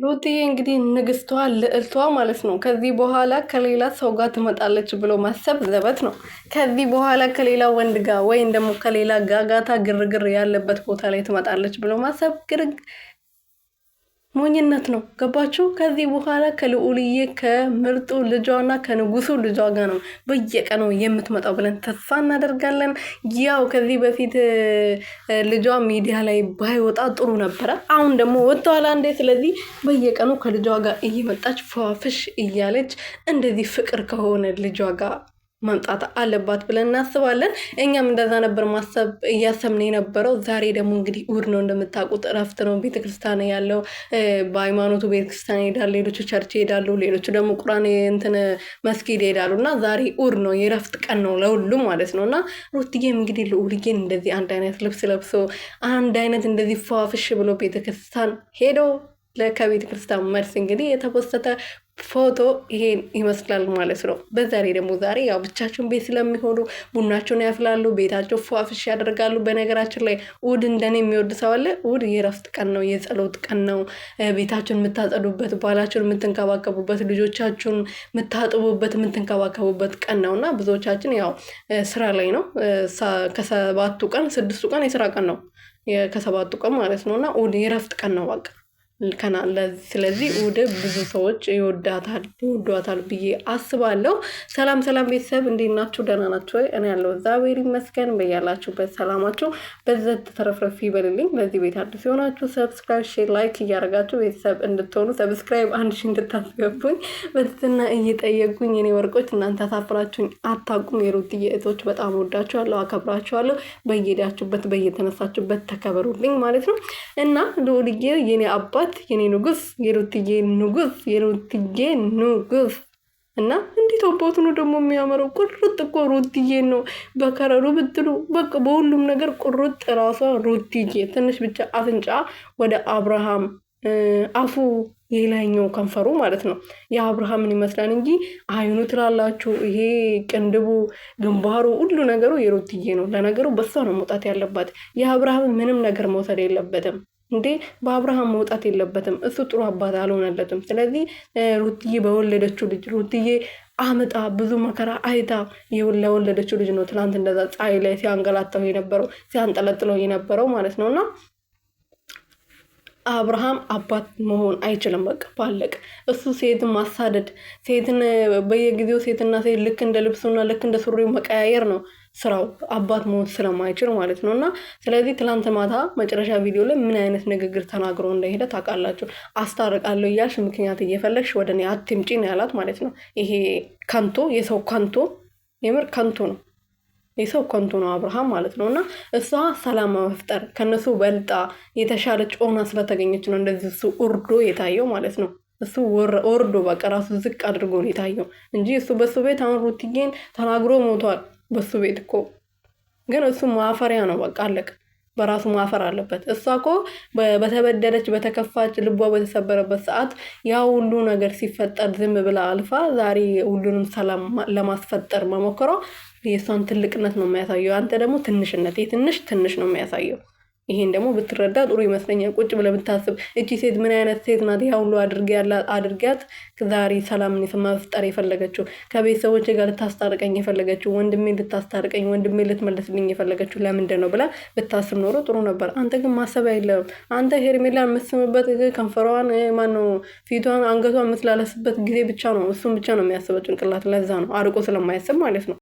ሩትዬ እንግዲህ ንግስቷ ልዕልቷ ማለት ነው። ከዚህ በኋላ ከሌላ ሰው ጋር ትመጣለች ብሎ ማሰብ ዘበት ነው። ከዚህ በኋላ ከሌላ ወንድ ጋር ወይም ደግሞ ከሌላ ጋጋታ ግርግር ያለበት ቦታ ላይ ትመጣለች ብሎ ማሰብ ግርግ ሞኝነት ነው። ገባችሁ? ከዚህ በኋላ ከልዑልዬ ከምርጡ ልጇና ከንጉሱ ልጇ ጋር ነው በየቀኑ የምትመጣው ብለን ተስፋ እናደርጋለን። ያው ከዚህ በፊት ልጇ ሚዲያ ላይ ባይወጣ ጥሩ ነበረ። አሁን ደግሞ ወጥተዋል አንዴ። ስለዚህ በየቀኑ ከልጇ ጋር እየመጣች ፏፍሽ እያለች እንደዚህ ፍቅር ከሆነ ልጇ ጋር መምጣት አለባት ብለን እናስባለን። እኛም እንደዛ ነበር ማሰብ እያሰብን የነበረው። ዛሬ ደግሞ እንግዲህ እሑድ ነው እንደምታውቁት፣ እረፍት ነው። ቤተክርስቲያን ያለው በሃይማኖቱ ቤተክርስቲያን ይሄዳል፣ ሌሎቹ church ይሄዳሉ፣ ሌሎቹ ደግሞ ቁራን እንትን መስጊድ ይሄዳሉ። እና ዛሬ እሑድ ነው፣ የእረፍት ቀን ነው ለሁሉም ማለት ነው። እና ሩትዬም እንግዲህ ልዑልዬን እንደዚህ አንድ አይነት ልብስ ለብሶ አንድ አይነት እንደዚህ ፏፍሽ ብሎ ቤተክርስቲያን ሄዶ ከቤተ ክርስቲያን መልስ እንግዲህ የተፖሰተ ፎቶ ይሄን ይመስላል ማለት ነው። በዛሬ ደግሞ ዛሬ ያው ብቻቸውን ቤት ስለሚሆኑ ቡናቸውን ያፍላሉ፣ ቤታቸው ፏፍሽ ያደርጋሉ። በነገራችን ላይ እሑድ እንደኔ የሚወድ ሰው አለ? እሑድ የእረፍት ቀን ነው፣ የጸሎት ቀን ነው። ቤታቸውን የምታጸዱበት፣ ባላቸውን የምትንከባከቡበት፣ ልጆቻችሁን የምታጥቡበት፣ የምትንከባከቡበት ቀን ነው እና ብዙዎቻችን ያው ስራ ላይ ነው። ከሰባቱ ቀን ስድስቱ ቀን የስራ ቀን ነው፣ ከሰባቱ ቀን ማለት ነው እና እሑድ የእረፍት ቀን ነው በቃ። ስለዚህ እሑድ ብዙ ሰዎች ይወዳታል ይወዷታል ብዬ አስባለሁ። ሰላም ሰላም ቤተሰብ እንዴት ናችሁ? ደህና ናችሁ ወይ? እኔ ያለው እግዚአብሔር ይመስገን። በያላችሁበት ሰላማችሁ በዘት ተረፍረፍ ይበልልኝ። ለዚህ ቤት አዲስ የሆናችሁ subscribe፣ share፣ like እያደረጋችሁ ቤተሰብ እንድትሆኑ subscribe 1000 እንድታስገቡኝ በትህትና እየጠየቁኝ እኔ ወርቆች እናንተ አሳፍራችሁኝ አታውቁም። የሩትዬ እህቶች በጣም ወዳችኋለሁ፣ አከብራችኋለሁ። በየሄዳችሁበት በየተነሳችሁበት ተከበሩልኝ ማለት ነው እና ልዑልዬ የኔ አባት የኔ ንጉስ፣ የሩትዬ ንጉስ፣ የሩትዬ ንጉስ እና እንዴት አባቱ ነው ደግሞ የሚያምረው! ቁርጥ እኮ ሩትዬ ነው በከረሩ ብትሉ በቃ በሁሉም ነገር ቁርጥ ራሷ ሩትዬ። ትንሽ ብቻ አፍንጫ ወደ አብርሃም አፉ የላይኛው ከንፈሩ ማለት ነው የአብርሃምን ይመስላል እንጂ አይኑ ትላላችሁ፣ ይሄ ቅንድቡ፣ ግንባሩ፣ ሁሉ ነገሩ የሩትዬ ነው። ለነገሩ በሷ ነው መውጣት ያለባት። የአብርሃምን ምንም ነገር መውሰድ የለበትም። እንዴ በአብርሃም መውጣት የለበትም። እሱ ጥሩ አባት አልሆነለትም። ስለዚህ ሩትዬ በወለደችው ልጅ ሩትዬ አምጣ ብዙ መከራ አይታ ለወለደችው ልጅ ነው ትናንት እንደዛ ፀሐይ ላይ ሲያንገላታው የነበረው ሲያንጠለጥለው የነበረው ማለት ነው እና አብርሃም አባት መሆን አይችልም። በቃ ባለቅ። እሱ ሴትን ማሳደድ ሴትን በየጊዜው ሴትና ሴት ልክ እንደ ልብሱና ልክ እንደ ሱሪው መቀያየር ነው ስራው፣ አባት መሆን ስለማይችል ማለት ነው። እና ስለዚህ ትላንት ማታ መጨረሻ ቪዲዮ ላይ ምን አይነት ንግግር ተናግሮ እንደሄደ ታውቃላችሁ። አስታርቃለሁ እያልሽ ምክንያት እየፈለግሽ ወደ እኔ አትምጪ ነው ያላት ማለት ነው። ይሄ ከንቶ የሰው ከንቶ የምር ከንቱ ነው። የሰው ከንቱ ነው አብርሃም ማለት ነው። እና እሷ ሰላም መፍጠር ከነሱ በልጣ የተሻለች ሆና ስለተገኘች ነው እንደዚህ እሱ እርዶ የታየው ማለት ነው። እሱ ወርዶ በቃ ራሱ ዝቅ አድርጎ ነው የታየው እንጂ እሱ በሱ ቤት አሁን ሩትዬን ተናግሮ ሞቷል። በሱ ቤት እኮ ግን እሱ ማፈሪያ ነው። በቃ አለቀ። በራሱ ማፈር አለበት። እሷ እኮ በተበደለች በተከፋች ልቧ በተሰበረበት ሰዓት ያ ሁሉ ነገር ሲፈጠር ዝም ብላ አልፋ ዛሬ ሁሉንም ሰላም ለማስፈጠር መሞከሯ የእሷን ትልቅነት ነው የሚያሳየው። አንተ ደግሞ ትንሽነት፣ የትንሽ ትንሽ ነው የሚያሳየው። ይሄን ደግሞ ብትረዳ ጥሩ ይመስለኛል። ቁጭ ብለህ ብታስብ እቺ ሴት ምን አይነት ሴት ናት? ያ ሁሉ አድርጊያት ዛሬ ሰላምን መፍጠር የፈለገችው ከቤተሰቦች ጋር ልታስታርቀኝ የፈለገችው ወንድሜ ልታስታርቀኝ ወንድሜ ልትመለስልኝ የፈለገችው ለምንድን ነው ብላ ብታስብ ኖሮ ጥሩ ነበር። አንተ ግን ማሰብ የለም። አንተ ሄርሜላን የምትስምበት ከንፈሯን ማነው ፊቷን አንገቷን የምትላለስበት ጊዜ ብቻ ነው። እሱም ብቻ ነው የሚያስበው ጭንቅላት። ለዛ ነው አርቆ ስለማያስብ ማለት ነው።